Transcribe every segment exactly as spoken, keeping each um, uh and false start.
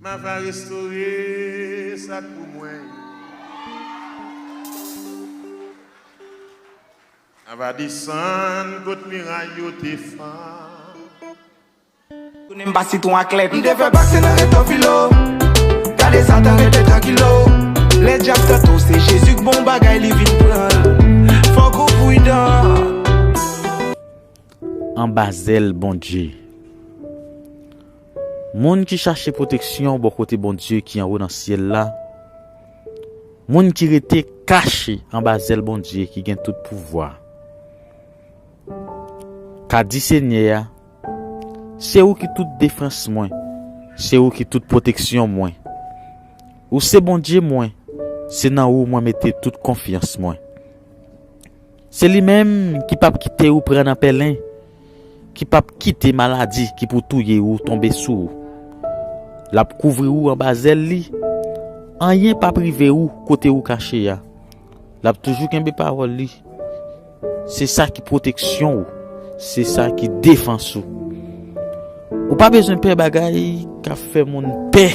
M ava restore sa k pou mwen. M ava desann kot miray yo te fè. Tounen m pa sitwon ak lèt. M te fè bak se nan reto filo. Gade Satan rete trankilo. Lè dyab tante w, se Jezi k bon bagay li vin pran l. Fòk ou pridan. Anba zèl Bondye. Moun ki chache pwoteksyon bò kote Bondye ki anwo nan syèl la. Moun ki rete kache anba zèl Bondye ki gen tout pouvwa. Ka di Senyè a, se ou ki tout defans mwen, se ou ki tout pwoteksyon mwen. Ou se Bondye mwen, se nan ou mwen mete tout konfyans mwen. Se li menm ki p ap kite ou pran nan pèlen, ki p ap kite maladi ki pou touye ou tonbe sou ou. L ap kouvri ou anba zèl li. Anyen p ap rive ou kote ou kache a. L ap toujou kenbe pawòl li. Se sa ki pwoteksyon ou. Se sa ki defans ou. Ou pa bezwen pè bagay k ap fè moun pè.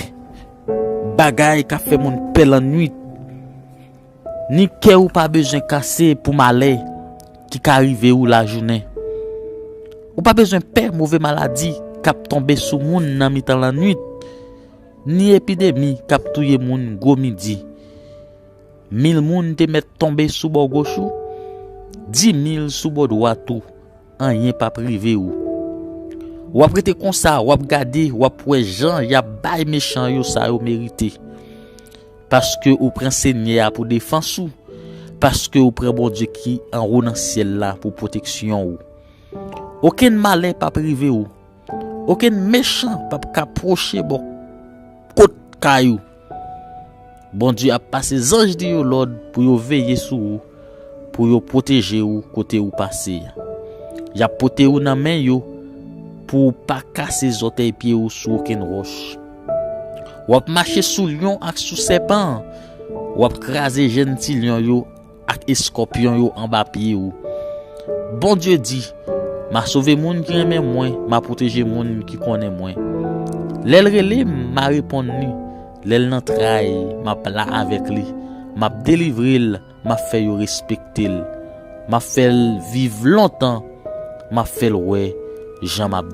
Bagay k ap fè moun pè lannwit. Ni kè ou pa bezwen kase pou malè ki ka rive ou lajounen. Ou pa bezwen pè move maladi k ap tonbe sou moun nan mitan lannwit, ni epidemi k ap touye moun gwo midi. Mil moun te mèt tonbe sou bò goch ou, dimil sou bò dwat ou, anyen p ap rive ou. W ap rete konsa, w ap gade, w ap wè jan y ap bay mechan yo sa yo merite. Paske ou pran Senyè a pou defans ou, paske ou pran Bondye ki anwo nan syèl la pou pwoteksyon ou. Okenn malè p ap rive ou. Okenn mechan p ap ka pwoche bò kot kay ou. Bondye ap pase zanj li yo lòd pou yo veye sou ou, pou yo pwoteje ou kote ou pase a. Y ap pote ou nan men yo pou ou pa kase zòtèy pye ou sou okenn wòch. W ap mache sou lyon ak sou sèpan, w ap kraze jèn ti lyon yo ak eskòpyon yo anba pye ou. Bondye di, m a sove moun ki renmen mwen, m a pwoteje moun ki konnen mwen. Lè l rele m, m a reponn li. Lè l nan tray, m ap la avèk li. M ap delivre l, m ap fè yo respekte l. M ap fè l viv lontan, m ap fè l wè jan m ap